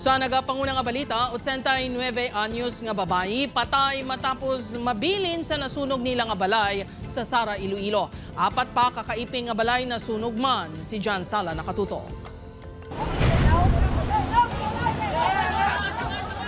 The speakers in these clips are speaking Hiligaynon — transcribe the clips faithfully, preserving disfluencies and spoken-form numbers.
Sa nagapanguna nga balita, ochenta y nuebe anyos nga babayi patay matapos mabilin sa nasunog nila nga balay sa Sara, Iloilo. Apat pa ka kaiping nga balay nasunog man. Si John Sala nakatutok.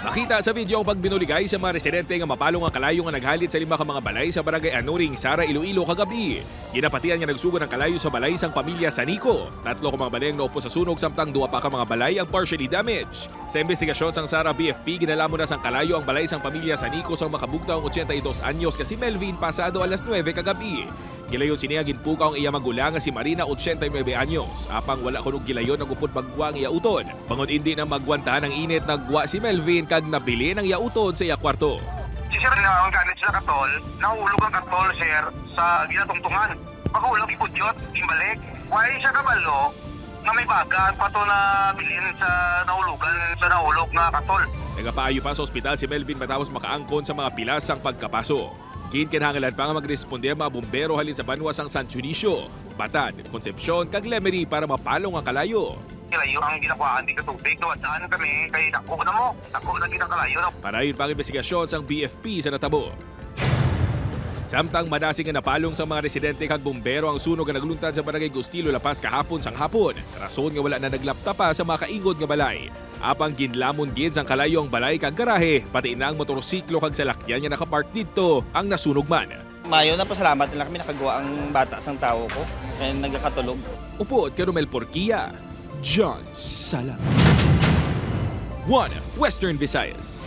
Makita sa video ang pagbinuligay sa mga residente nga mapalong ang kalayo nga naghalit sa lima ka mga balay sa barangay Anuring, Sara, Iloilo kagab-i. Ginapatian nga nagsugod ang kalayo sa balay sang pamilya Sanico. Tatlo ka mga balay ang naupos sa sunog, samtang duha pa ka mga balay ang partially damaged. Sa investigasyon sang Sara B F P, ginalamon na sang kalayo ang balay sang pamilya Sanico sang makabugtaw ang ochenta y dos anyos nga si Melvin pasado alas nuebe kagab-i. Gilayon sini nga ginpukaw ang iya magulang nga si Marina, ochenta y nuebe anyos, apang wala kuno gilayon ang upod maggwa ang iya utod. Bangod indi na magwantahan ang init, naggwa si Melvin kag nabilin ang iya utod sa iya kwarto. Si Sir na ang gamit sila katol, nahulog ang katol, sir, sa ginatungtungan. Paghulag, ipudyot, imbalik. Why siya kabalo nga may baga pa to na bilin sa nahulugan sa nahulog nga katol? Nagapaayo pa sa ospital si Melvin matapos makaangkon sa mga pilas sang pagkapaso. Ginkinahanglan pa nga magresponde ang mga bumbero halin sa banwa sang San Dionisio, Batad, Concepcion, kag Lemery para mapalong ang kalayo. Kalayo ang ginakuhaan di ka tubig, nawadaan kami kay dako na mo, dako na ginakalayo na. Padayon pa ang investigasyon sang B F P sa natabo. Samtang madasig nga napalong sa mga residente kag bumbero ang sunog nga nagluntad sa Barangay Gustilo, La Paz kahapon sang hapon, rason nga wala na naglapta pa sa mga kaingod nga balay. Apang ginlamon gid sang kalayo ang balay kag garahe, pati na ang motorsiklo kag salakyan nga nakapark didto ang nasunog man. Mayo na pasalamat na lang kami nakagwa ang bata sang tawo ko kay nagakatulog. Upod kay Romel Porquia, John Sala. One Western Visayas.